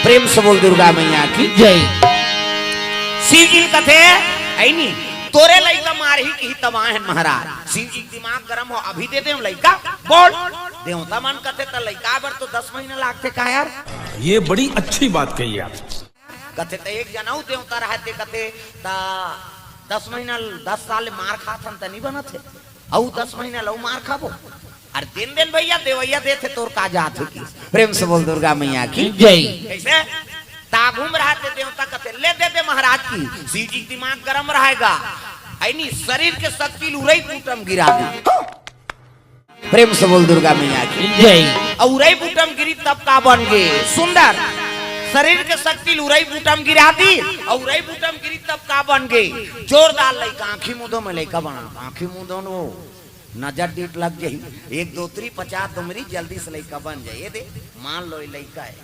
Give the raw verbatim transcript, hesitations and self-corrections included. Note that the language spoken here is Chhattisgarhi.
प्रेम से बोल दुर्गा मैया की जय। शिव जी कथे, "ऐनी, तोरे लइका मारही किही तब आए हन महाराज।" शिव जी के दिमाग गरम हो, "अभी दे दे लइका, बोल।" देवता मन कथे, "त लइका बर तो दस महीना लागथे का यार?" ये बड़ी अच्छी बात कही आप। कथे, "त एक जनऊ देवता रहते," कथे, "त दस महीना, दस साल ले मार खात हन त नहीं बनत हे, अऊ दस महीना लऊ मार खाबो?" अरे दिन दिन भैया देवैया देथे, तोर का जात हे कि? प्रेम से बोल दुर्गा मैया की जय। कैसे? तागुम रहते देवता कथे, "ले दे दे महाराज की।" शिव जी के दिमाग गरम रहेगा, ऐनी शरीर के शक्ति ल उरई बूटा म गिरा दी। प्रेम से बोल दुर्गा मैया की जय। अऊ उरई बूटा म गिरी तब का बन गे? सुंदर शरीर के शक्ति ल उरई बूटा म गिरा दी, अऊ उरई बूटा म गिरी तब का बन गे? जोरदार लइका, आंखी मुंदो में लइका बना, आंखी मुंदो नो नजर डीठ लग जाही, एक दोतरी पचास दुमरी जल्दी से लइका बन जाए। ये दे, मान लो ये लइका है,